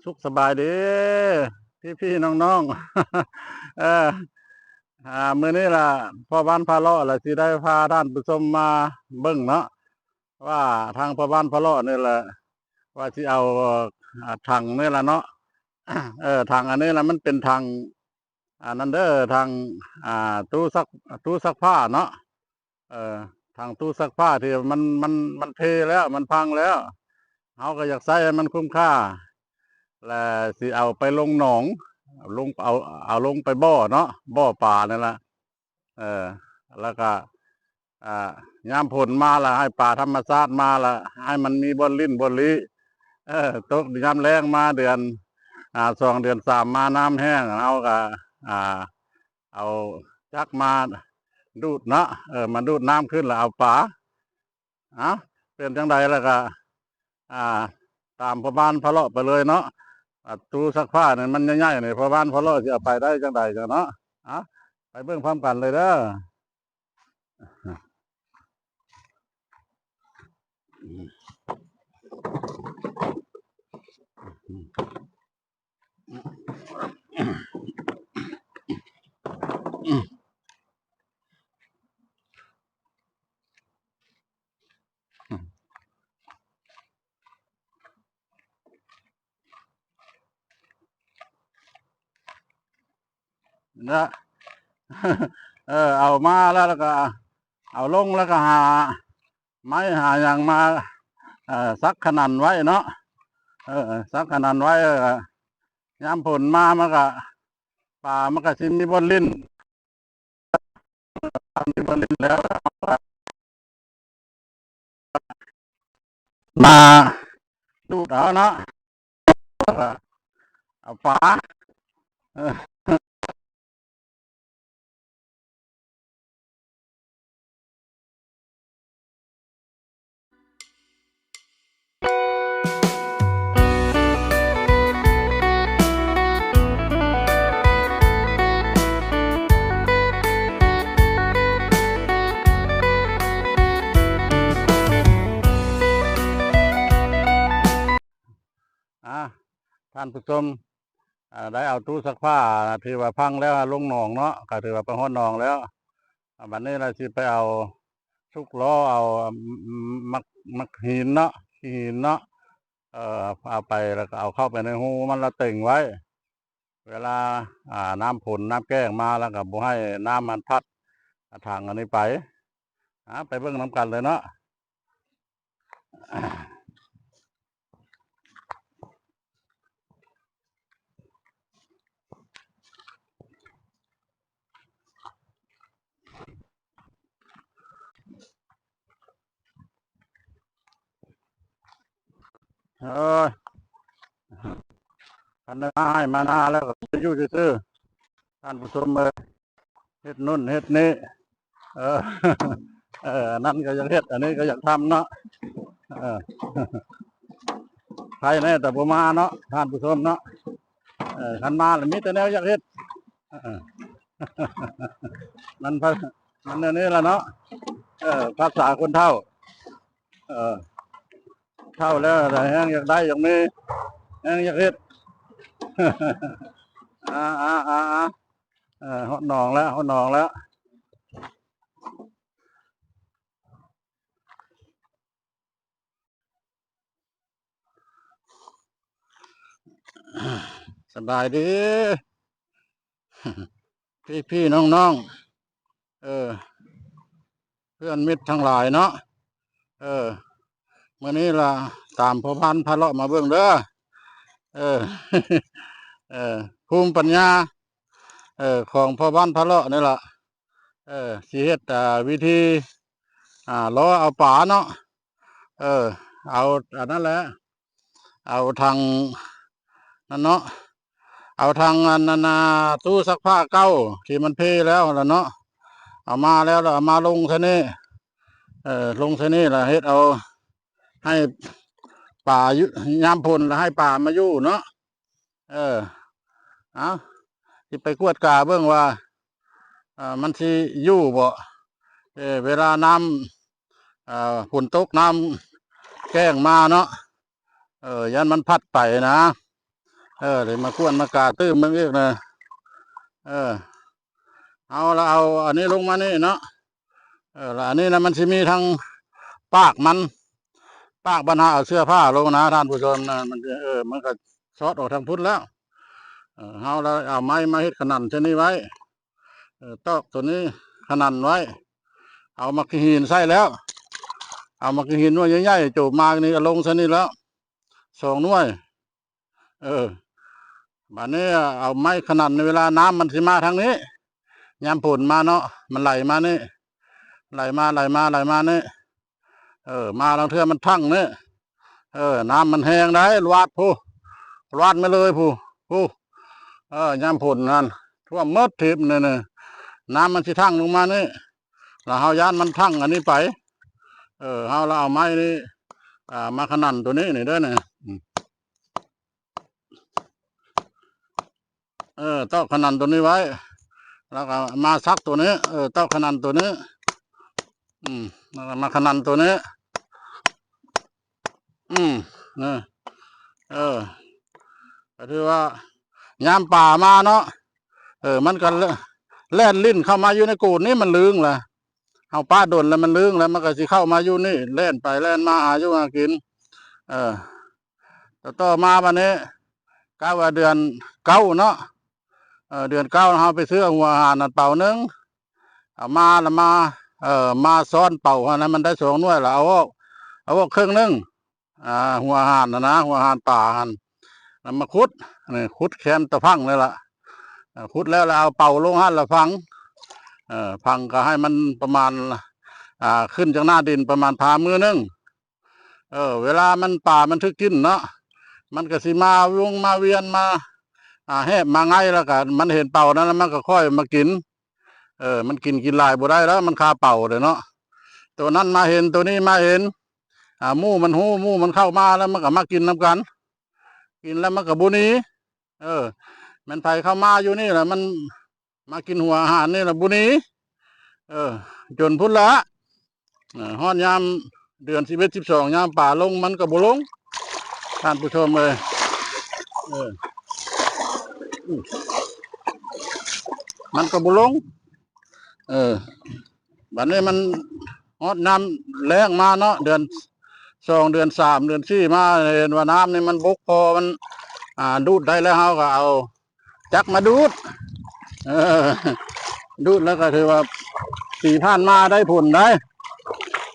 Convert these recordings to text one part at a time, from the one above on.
ສຸກສະບາຍດີພີ່ໆນ້ອງໆ ເອີ ອ່າ ມື້ນີ້ລະພໍ່ບ້ານພາເລາະລະຊິໄດ້ພາທ່ານຜູ້ຊົມມາເບິ່ງເນາະ ວ່າທາງພໍ່ບ້ານພາເລາະນີ້ລະ ວ່າຊິເອົາ ອ່າ ຖັງນີ້ລະເນາະ ເອີ ຖັງອັນນີ້ລະ ມັນເປັນຖັງ ອັນນັ້ນເດີ ຖັງ ອ່າ ຕູ້ຊັກ ຕູ້ຊັກຜ້າເນາະ ເອີ ຖັງຕູ້ຊັກຜ້າທີ່ມັນ ມັນ ມັນເພແລ້ວ ມັນພັງແລ້ວ ເຮົາກໍຢາກໃຊ້ໃຫ້ມັນຄຸ້ມຄ່າ ແລະ ຊິເອົາໄປລົງໜອງ ລົງ ເອົາ ເອົາລົງໄປບໍ່ເນາະ ບໍ່ປານັ້ນລະ ເອີ ແລ້ວກະ ອ່າ ຍາມຝົນມາລະ ໃຫ້ປາທຳມະຊາດມາລະ ໃຫ້ມັນມີບ່ອນຫຼິ້ນບ່ອນລີ້ ເອີ ຕົກຍາມແລ້ງມາເດືອນ ອ່າ ສອງເດືອນສາມມານ້ຳແຫ້ງ ເຮົາກະ ອ່າ ເອົາຈັກມາດູດເນາະ ເອີ ມາດູດນ້ຳຂຶ້ນລະເອົາປາ ເອົ້າ ເປັນຈັ່ງໃດລະກະ ອ່າ ຕາມພໍ່ບ້ານພາເລາະໄປເລີຍເນາະ ອ່າ ຕູ້ຊັກຜ້ານີ້ມັນໃຫຍ່ໆນີ້ ພໍ່ບ້ານພາເລາະຊິເອົາໄປໄດ້ຈັ່ງໃດຈັ່ງເນາະ ເອົ້າ ໄປເບິ່ງພ້ອມກັນເລີຍເດີ. ນະ ເອີ ເອົາມາແລ້ວ ແລ້ວກໍເອົາລົງ ແລ້ວກໍຫາໄມ້ຫາຫຍັງມາ ເອີ ສັກຂະໜັນໄວ້ເນາະ ເອີ ສັກຂະໜັນໄວ້ ເອີ ຍາມຝົນມາມັນກໍ ປາມັນກໍຊິມີບ່ອນຫຼິ້ນ ມີບ່ອນຫຼິ້ນແລ້ວ ມາດູດເອົາເນາະ ເອົາປາ ເອີ. ອ່າ ທ່ານຜູ້ຊົມ ອ່າ ໄດ້ເອົາຕູ້ຊັກຜ້າທີ່ວ່າພັງແລ້ວລົງໜອງເນາະ ກໍຖືວ່າໄປຮອດໜອງແລ້ວ ອ່າ ບັດນີ້ລະຊິໄປເອົາຊຸກລໍ້ເອົາ ໝາກ ໝາກຫີນເນາະ ຂີ້ຫີນເນາະ ເອີ ເອົາໄປ ແລ້ວກໍເອົາເຂົ້າໄປໃນຮູມັນ ແລ້ວເຕັງໄວ້ ເວລາ ອ່າ ນ້ຳຝົນນ້ຳແກ້ງມາ ແລ້ວກໍບໍ່ໃຫ້ນ້ຳມັນພັດ ອ່າ ຖັງອັນນີ້ໄປ ອ່າ ໄປເບິ່ງນຳກັນເລີຍເນາະ. ເອີຍ ຄັນໄດ້ມາໄຮ່ມານາແລ້ວກໍຢູ່ຊື່ໆ ທ່ານຜູ້ຊົມເອີຍ ເຮັດໂນ່ນເຮັດນີ້ ເອີ ເອີ ອັນນັ້ນກໍຢາກເຮັດ ອັນນີ້ກໍຢາກທຳເນາະ ເອີ ໃຜແນ່ແຕ່ບໍ່ມາເນາະ ທ່ານຜູ້ຊົມເນາະ ເອີ ຄັນມາລະມີແຕ່ແນວຢາກເຮັດ ເອີ ມັນ ມັນແນວນີ້ລະເນາະ ເອີ ພາສາຄົນເຖົ້າ ເອີ ເຖົ້າແລ້ວແຮງຢາກໄດ້ຢາກມີ ແຮງຢາກເຮັດ ອາ ອາ ອາ ອາ ເອີ ຮອດໜອງແລ້ວ ຮອດໜອງແລ້ວ. ສະບາຍດີ ພີ່ໆນ້ອງໆ ເອີ ເພື່ອນມິດທັງຫຼາຍເນາະ ເອີ ມື້ນີ້ລະຕາມພໍ່ພັນພາເລາະມາເບິ່ງເດີ ເອີ ເອີ ພູມປັນຍາ ເອີ ຂອງພໍ່ບ້ານພາເລາະນີ້ລະ ເອີ ຊິເຮັດ ອ່າ ວິທີ ອ່າ ລໍເອົາປາເນາະ ເອີ ເອົາອັນນັ້ນແຫຼະ ເອົາຖັງນັ້ນເນາະ ເອົາຖັງອັນນັ້ນນະ ຕູ້ຊັກຜ້າເກົ່າທີ່ມັນເພແລ້ວລະເນາະ ເອົາມາແລ້ວລະເອົາມາລົງໃສ່ນີ້ ເອີ ລົງໃສ່ນີ້ລະເຮັດເອົາໃຫ້ປາຢູ່ ຍາມຝົນລະໃຫ້ປາມາຢູ່ເນາະ. ເອີ ເອົາ ຊິໄປກວດກາເບິ່ງວ່າ ເອີ ມັນຊິຢູ່ບໍ່ ເອີ ເວລານ້ຳ ເອີ ຝົນຕົກ ນ້ຳແກ້ງມາເນາະ ເອີ ຢ້ານມັນພັດໄປນະ ເອີ ໄດ້ມາກວນມາກາຕື່ມເບິ່ງອີກນະ. ເອີ ເຮົາລະເອົາອັນນີ້ລົງມານີ້ເນາະ. ເອີ ລະອັນນີ້ນະ ມັນຊິມີທັງປາກມັນ ປາກບັນຫາເອົາເສື້ອຜ້າລົງນະທ່ານຜູ້ຊົມນະ. ມັນ ເອີ ມັນກໍຊອດອອກທາງພຸ້ນແລ້ວ. ເອີ ເຮົາລະເອົາໄມ້ມາເຮັດຂະໜັນເຊັ່ນນີ້ໄວ້. ເອີ ຕອກໂຕນີ້ຂະໜັນໄວ້ ເອົາໝາກຫີນໃສ່ແລ້ວ ເອົາໝາກຫີນໜ່ວຍໃຫຍ່ໆ ໂຈບມານີ້ກໍລົງໃສ່ນີ້ແລ້ວ ສອງໜ່ວຍ. ເອີ ບາດນີ້ເອົາໄມ້ຂະໜັນ ເວລານ້ຳມັນຊິມາທາງນີ້ ຍາມຝົນມາເນາະ ມັນໄຫຼມານີ້ ໄຫຼມາ ໄຫຼມາ ໄຫຼມານີ້. ເອີ ມາລາງເທື່ອມັນທັງນີ້ ເອີ ນ້ຳມັນແຮງໄດ໋ ລວາດພຸ້ນ ລວາດມາເລີຍພຸ້ນ ພຸ້ນ. ເອີ ຍາມຝົນຫັ້ນຖ້ວມໝົດທິບນີ້ ນີ້ ນ້ຳມັນຊິທັງລົງມານີ້ ລະເຮົາຢ້ານມັນທັງອັນນີ້ໄປ. ເອີ ເຮົາລະເອົາໄມ້ນີ້ ອ່າ ມາຂະໜັນໂຕນີ້ນີ້ເດີນີ້. ເອີ ຕອກຂະໜັນໂຕນີ້ໄວ້ ແລ້ວກໍມາສັກໂຕນີ້ ເອີ ຕອກຂະໜັນໂຕນີ້ ອືມ ແລ້ວກໍມາຂະໜັນໂຕນີ້ ອືມ ເອີ ເອີ ກໍຖືວ່າຍາມປາມາເນາະ ເອີ ມັນກໍແລ່ນຫຼິ້ນເຂົ້າມາຢູ່ໃນໂກນນີ້ ມັນລຶ້ງລະ ເຮົາປະດົນແລ້ວມັນລຶ້ງແລ້ວ ມັນກໍຊິເຂົ້າມາຢູ່ນີ້ ແລ່ນໄປແລ່ນມາຫາຢູ່ຫາກິນ. ເອີ ຕໍ່ໆມາບັດນີ້ ກະວ່າເດືອນເກົ້າເນາະ ເອີ ເດືອນເກົ້າເຮົາໄປຊື້ເອົາຫົວອາຫານນັ້ນເປົາໜຶ່ງ ເອົາມາລະມາ ເອີ ມາຊ້ອນເປົາຫັ້ນນະ ມັນໄດ້ສອງໜ່ວຍລະເອົາອອກ ເອົາອອກເຄິ່ງໜຶ່ງ ອ່າ ຫົວອາຫານຫັ້ນນະ ຫົວອາຫານປາຫັ້ນ ລະມາຂຸດ ຂຸດແຄມຕະພັງນີ້ລະ ເອີ ຂຸດແລ້ວລະເອົາເປົາລົງຫັ້ນລະຝັງ ເອີ ຝັງກໍໃຫ້ມັນປະມານ ອ່າ ຂຶ້ນຈາກໜ້າດິນປະມານພາມືໜຶ່ງ. ເອີ ເວລາມັນ ປາມັນຖືກກິນເນາະ ມັນກໍຊິມາວົງມາວຽນມາ ອ່າ ແຮບມາໄງ່ ແລ້ວກໍມັນເຫັນເປົານັ້ນ ແລ້ວມັນກໍຄ່ອຍມາກິນ. ເອີ ມັນກິນ ກິນຫຼາຍບໍ່ໄດ້ແລ້ວ ມັນຄາເປົາເດ້ເນາະ. ໂຕນັ້ນມາເຫັນ ໂຕນີ້ມາເຫັນ ອ່າ ໝູ່ມັນຮູ້ ໝູ່ມັນເຂົ້າມາແລ້ວ ມັນກໍມາກິນນຳກັນ ກິນແລ້ວມັນກໍບໍ່ໜີ. ເອີ ແມ່ນໃຜເຂົ້າມາຢູ່ນີ້ລະ ມັນ ມາກິນຫົວອາຫານນີ້ລະບໍ່ໜີ ເອີ ຈົນພຸ້ນລະ. ເອີ ຮອດຍາມເດືອນສິບເອັດ ສິບສອງ ຍາມປາລົງ ມັນກໍບໍ່ລົງ ທ່ານຜູ້ຊົມເອີຍ ເອີ ມັນກໍບໍ່ລົງ. ເອີ ບັດນີ້ມັນຮອດຍາມແລ້ງມາເນາະ ເດືອນສອງ ເດືອນສາມ ເດືອນສີ່ມາ ເຫັນວ່ານ້ຳນີ້ມັນບົກພໍ ມັນ ອ່າ ດູດໄດ້ແລ້ວ ເຮົາກໍເອົາ ຈັກມາດູດ ເອີ ດູດແລ້ວກໍຖືວ່າປີຜ່ານມາໄດ້ຜົນໄດ໋.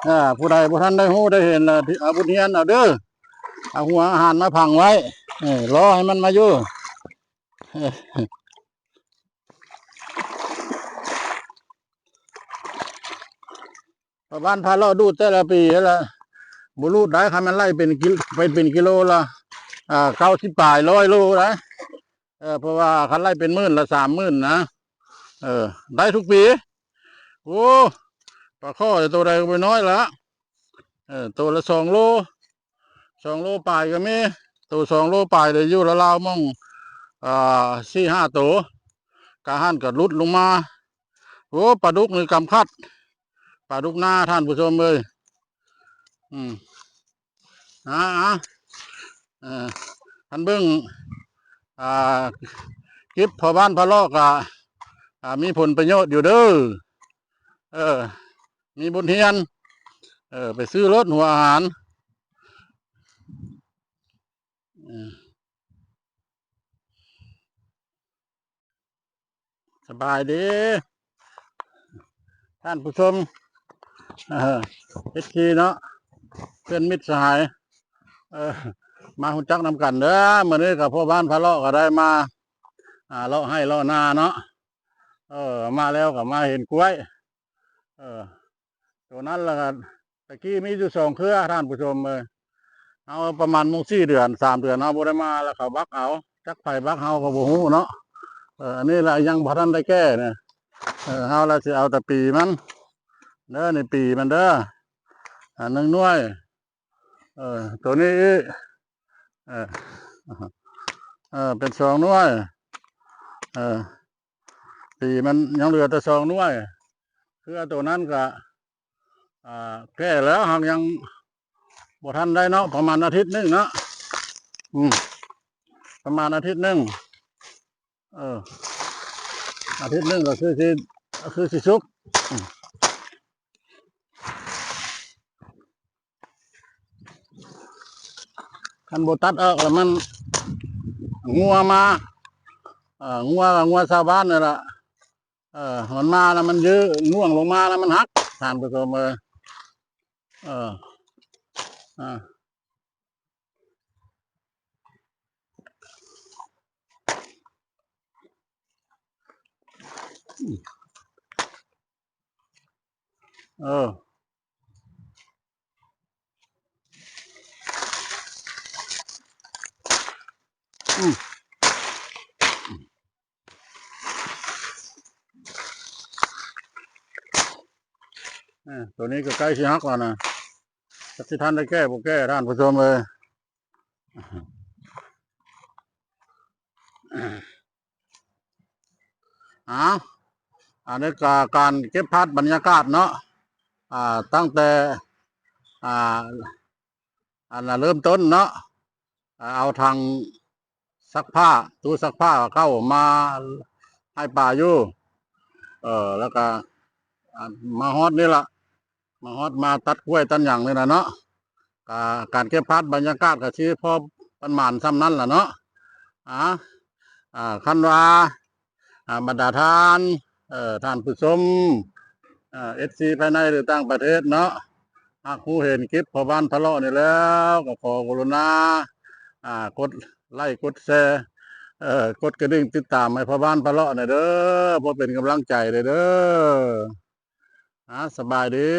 ເອີ ຜູ້ໃດບໍ່ທັນໄດ້ຮູ້ໄດ້ເຫັນລະ ເອົາບົດຮຽນເອົາເດີ ເອົາຫົວອາຫານມາຝັງໄວ້ ເອີ ລໍໃຫ້ມັນມາຢູ່. ພໍ່ບ້ານພາເລາະດູດແຕ່ລະປີຫັ້ນລະ ບໍ່ລູດໄດ້ ຄັນມັນໄລ່ເປັນກິ ໄປເປັນກິໂລລະ ອ່າ ເກົ້າສິບປາຍ ຮ້ອຍໂລໄດ໋. ເອີ ເພາະວ່າຄັນໄລ່ເປັນໝື່ນລະ ສາມໝື່ນນະ ເອີ ໄດ້ທຸກປີ. ໂອ້ ປາຄໍ່ໂຕໃດກໍບໍ່ນ້ອຍລະ ເອີ ໂຕລະສອງໂລ ສອງໂລປາຍກໍມີ ໂຕສອງໂລປາຍໄດ້ຢູ່ລາວໆ ໝ່ອງ ອ່າ ສີ່ຫ້າໂຕ ກະຫັ້ນກໍຫຼຸດລົງມາ. ໂອ້ ປາດຸກນີ້ກຳຄັດ ປາດຸກນາ ທ່ານຜູ້ຊົມເອີຍ ອືມ ອ່າ ເອີ ຄັນເບິ່ງ ອ່າ ຄລິບພໍ່ບ້ານພາເລາະກະ ອ່າ ມີຜົນປະໂຫຍດຢູ່ເດີ ເອີ ມີບົດຮຽນ ເອີ ໄປຊື້ໂລດຫົວອາຫານ ເອີ. ສະບາຍດີທ່ານຜູ້ຊົມ ເອີ ເອັຟຊີເນາະ ເພື່ອນມິດສະຫາຍ ເອີ ມາຮູ້ຈັກນຳກັນເດີ. ມື້ນີ້ກໍພໍ່ບ້ານພາເລາະກໍໄດ້ມາ ອ່າ ເລາະໄຮ່ເລາະນາເນາະ ເອີ ມາແລ້ວກໍມາເຫັນກ້ວຍ ເອີ ໂຕນັ້ນລະກະ ຕະກີ້ມີຢູ່ສອງເຄືອທ່ານຜູ້ຊົມເອີຍ ເຮົາປະມານໝົດສີ່ເດືອນ ສາມເດືອນເຮົາບໍ່ໄດ້ມາ ລະເຂົາບັກເອົາ ຈັກໃຜບັກເຮົາກໍບໍ່ຮູ້ເນາະ. ເອີ ອັນນີ້ລະຍັງບໍ່ທັນໄດ້ແກ້ນະ ເອີ ເຮົາລະຊິເອົາແຕ່ປີມັນເດີ ນີ້ປີມັນເດີ ອັນໜຶ່ງໜ່ວຍ ເອີ ໂຕນີ້ອີກ ເອີ ເອີ ເປັນສອງໜ່ວຍ ເອີ ປີມັນຍັງເຫຼືອແຕ່ສອງໜ່ວຍ ເຄືອໂຕນັ້ນກະ ອ່າ ແກ່ແລ້ວ ຫາກຍັງບໍ່ທັນໄດ້ເນາະ ປະມານອາທິດໜຶ່ງເນາະ ອືມ ປ ປະມານອາທິດໜຶ່ງ ເອີ ອາທິດໜຶ່ງກໍຄືຊິ ຄືຊິສຸກ. ອືມ ຄັນບໍ່ຕັດອອກແລ້ວມັນ ງົວມາ ເອີ ງົວ ງົວຊາວບ້ານນີ້ລະ ເອີ ມັນມາແລ້ວມັນຢື້ງວງລົງມາແລ້ວມັນຫັກ ທ່ານຜູ້ຊົມເອີຍ. ເອີ ອາ ເອີ ອືມ ເອີ ໂຕນີ້ກໍໃກ້ຊິຫັກແລ້ວນະ ຈັກຊິທັນໄດ້ແກ້ບໍ່ແກ້ ທ່ານຜູ້ຊົມເອີຍ. ອ້າວ ອັນນີ້ກໍການເກັບພາບບັນຍາກາດເນາະ ອ່າ ຕັ້ງແຕ່ ອ່າ ອັນນະເລີ່ມຕົ້ນເນາະ ເອົາຖັງຊັກຜ້າ ຕູ້ຊັກຜ້າເຂົ້າມາໃຫ້ປາຢູ່ ເອີ ແລ້ວກໍ ອ່າ ມາຮອດນີ້ລະ ມາຮອດມາຕັດກ້ວຍຕັດຫຍັງນີ້ລະເນາະ ກະ ການເກັບພາບບັນຍາກາດກໍຊິພໍປະມານສ່ຳນັ້ນລະເນາະ. ອາ ອາ ຄັນວ່າ ອາ ບັນດາທ່ານ ເອີ ທ່ານຜູ້ຊົມ ເອີ ເອັຟຊີ ພາຍໃນ ຫຼື ຕ່າງປະເທດເນາະ ຫາກຮູ້ເຫັນຄລິບພໍ່ບ້ານພາເລາະນີ້ແລ້ວ ກໍຂໍກະລຸນາ ອາ ກົດໄລ ກົດແຊ ເອີ ກົດກະດິ່ງຕິດຕາມໃຫ້ພໍ່ບ້ານພາເລາະແດ່ເດີ ເພື່ອເປັນກຳລັງໃຈແດ່ເດີ. ອາ ສະບາຍດີ.